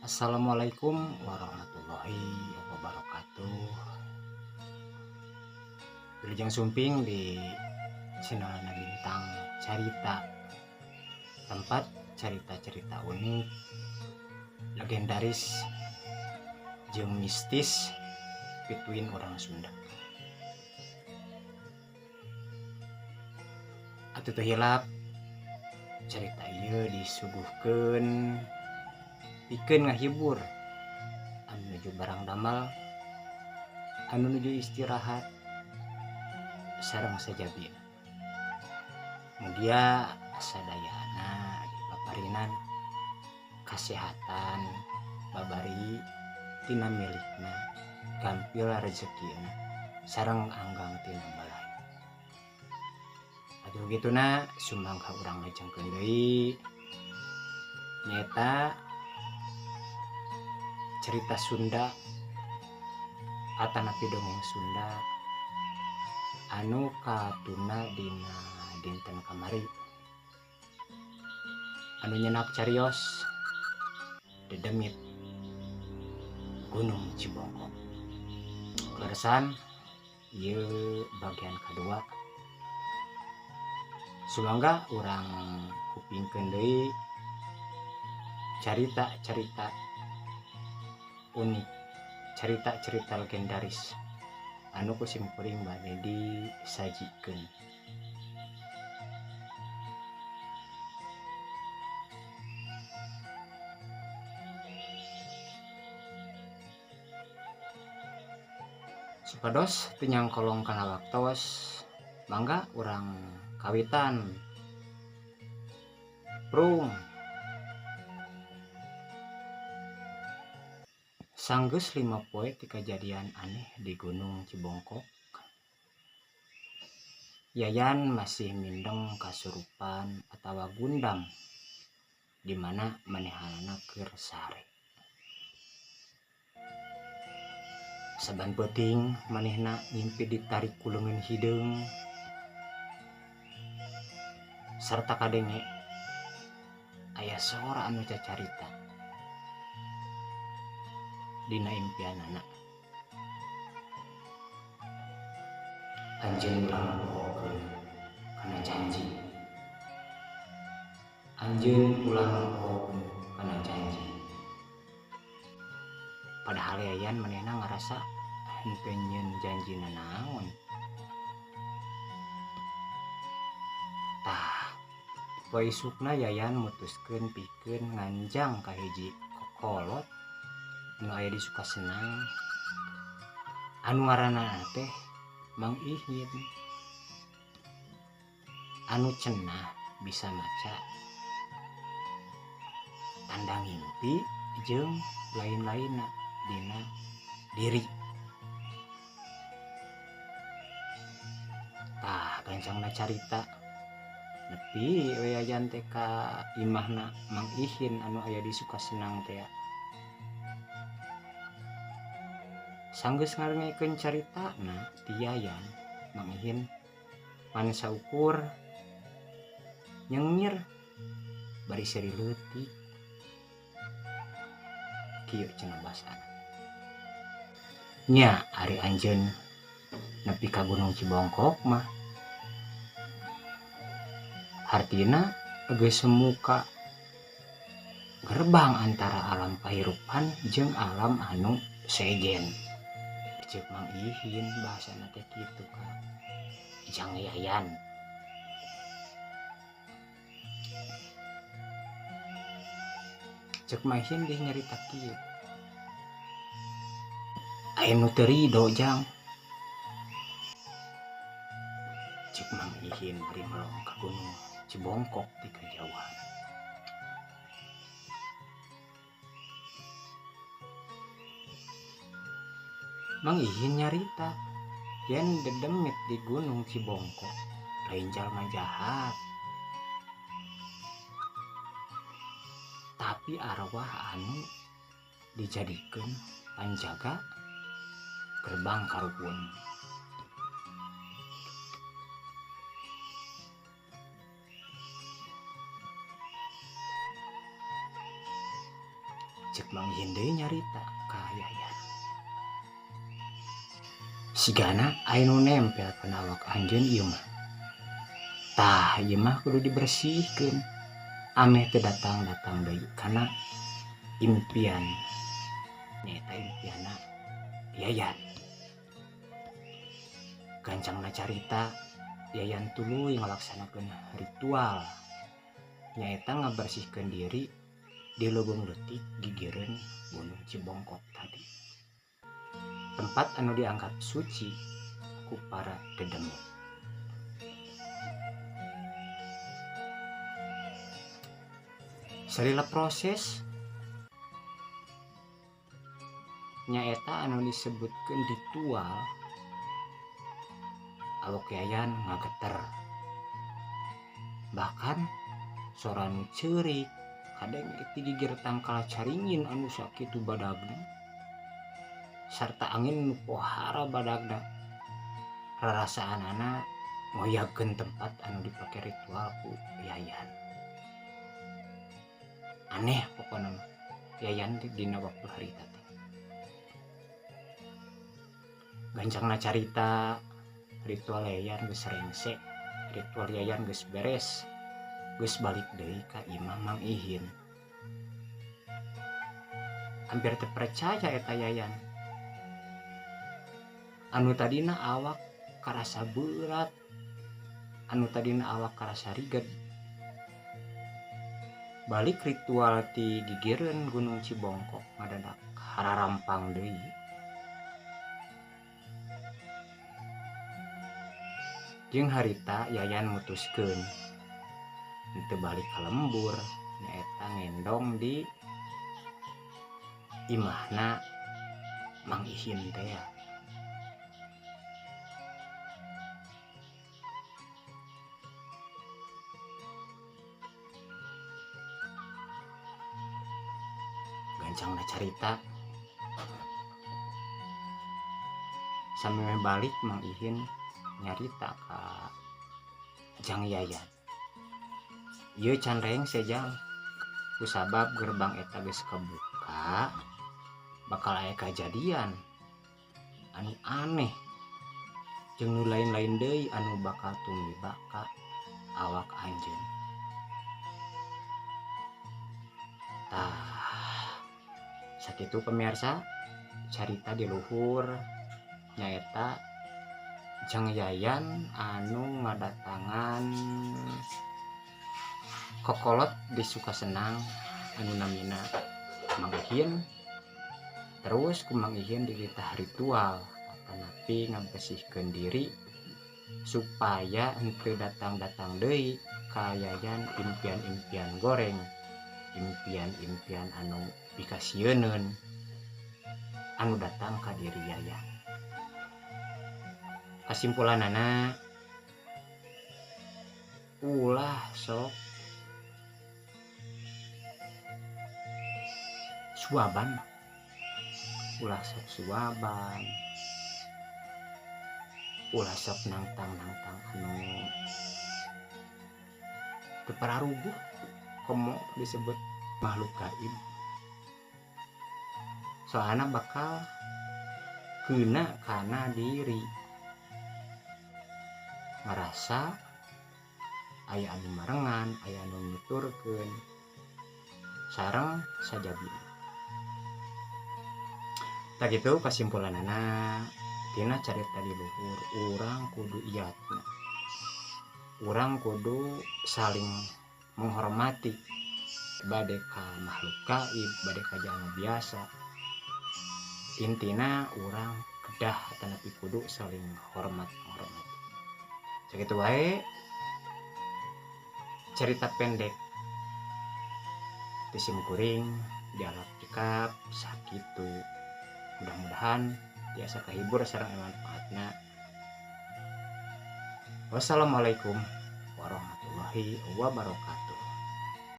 Assalamualaikum warahmatullahi wabarakatuh. Wilujeng sumping di channel Bintang Carita, tempat cerita-cerita unik, legendaris, jeung mistis pituin orang Sunda. Atuh teu hilap, cerita ieu disuguhkeun pikeun ngahibur anu nuju barang damel, anu nuju istirahat, sareng sajabina. Mugia sadayana dipaparinan kasehatan, babari tina milikna, gampil rezekina, sareng anggang tina balai. Atuh gituna, sumangga urang lajengkeun deui, nyaeta cerita Sunda atanapi dongeng Sunda anu katuna dina dinten kamari, anu nyenak carios Dedemit Gunung Cibongkok. Kleresan ieu bagian kedua. Sumangga urang kupingkeun deui carita-carita unik, cerita-cerita legendaris anu ku simkuring bade disajikeun. Supados teu nyangkolong kana waktos, mangga urang kawitan. Prung. Sanggeus 5 poe ti kajadian aneh di Gunung Cibongkok, Yayan masih mindeng kasurupan atawa gundam di mana manehanana keur sare. Saban peuting manehna ngimpi ditarik ku leungeun hideung sarta kadenge aya sora anu cacarita dina impianana. Anjeun ulah ngapohokeun kana janji. Anjeun ulah ngapohokeun kana janji. Padahal Yayan manehna ngarasa henteu nyieun janjina naon. Tah, poe isukna Yayan mutuskeun pikeun nganjang ka hiji kokolot anu aya di Sukasenang anu ngaranna teh Mang Ihin, anu cenah bisa maca tanda ngimpi jeung lain-lainna dina diri. Tah, gancangna carita nepi we Yayan teh ka imahna Mang Ihin anu aya di Sukasenang teh. Sanggeus ngadengekeun caritana ti Yayan, Mang Ihin ngan saukur nyengir bari seuri leutik. Kieu cenah basana. Nya ari anjeun nepi ka Gunung Cibongkok mah hartina geus semuka gerbang antara alam kahirupan jeung alam anu sejen. Ceuk Mang Ihin bahasana teh kitu ka Jang Yayan. Ceuk Mang Ihin geus nyarita kieu. Aya nu teu rido Jang. Ceuk Mang Ihin bari melong ka Gunung Cibongkok ti kajauhan. Mang Ihin nyarita yen dedemit di Gunung Cibongkok lain jalma jahat, tapi arwah anu dijadikeun panjaga gerbang karuhun. Cek Mang Ihin deui nyarita ka Yayan. Sigana aya nu nempel kana awak anjeun ieu mah. Tah ieu mah kudu dibersihkeun ameh teu datang-datang deui kana impian nyaeta impianna Yayan. Gancangna carita Yayan tuluy ngalaksanakeun ritual nyaeta ngabersihkeun diri di leuweung leutik gigireun Gunung Cibongkok tadi. Tempat anu dianggap suci ku para dedemit. Salila proses nyaeta anu disebutkeun ritual awak Yayan ngageter. Bahkan sora nu ceurik kadenge ti gigir tangkal caringin anu sakitu badagna sarta angin nu pohara badagna. Rarasaanana ngoyagkeun tempat anu dipake ritual ku Yayan. Aneh pokona mah Yayan dina waktu harita teh. Gancangna carita ritual Yayan geus rengse, ritual Yayan geus beres, geus balik deui ka imah Mang Ihin. Hampir teu percaya eta Yayan. Anu tadina awak karasa berat, anu tadina awak karasa riged. Balik ritual ti gigireun Gunung Cibongkok ngadadak hararampang deui. Jeung harita Yayan mutuskeun teu balik ka lembur, nyaeta ngendong di imahna Mang Ihin teh. Gancangna carita samemeh balik Mang Ihin nyarita ka Jang Yayan. Ieu can rengse Jang, kusabab gerbang eta geus kabuka bakal aya kajadian anu aneh jeung nu lain-lain deui anu bakal tumiba ka awak anjeun. Tah sakitu pemirsa carita di luhur nyaeta Jang Yayan anu ngadatangan kokolot di Sukasenang anu namina Mang Ihin. Terus ku Mang Ihin dititah ritual atanapi ngabersihkeun diri supaya henteu datang-datang deui ka Yayan impian-impian goreng, impian-impian anu pikasieuneun anu datang ka diri Yayan. Kasimpulanana ulah sok suaban, ulah sok suaban, ulah sok nangtang-nangtang anu teu pararuguh komo disebut makhluk gaib. Soalna bakal kena kana diri ngerasa aya anu marengan, aya anu nuturkeun sareng sajabina. Tah kitu kasimpulanana tina carita di luhur, urang kudu iatna, urang kudu saling menghormati bade ka makhluk gaib, bade ka jalma biasa. Intina urang kedah atanapi kudu saling hormat menghormati. Sakitu wae cerita pendek ti sim kuring dialog cekap sakitu. Mudah-mudahan tiasa kahibur sareng manfaatna. Wassalamualaikum warahmatullahi wabarakatuh.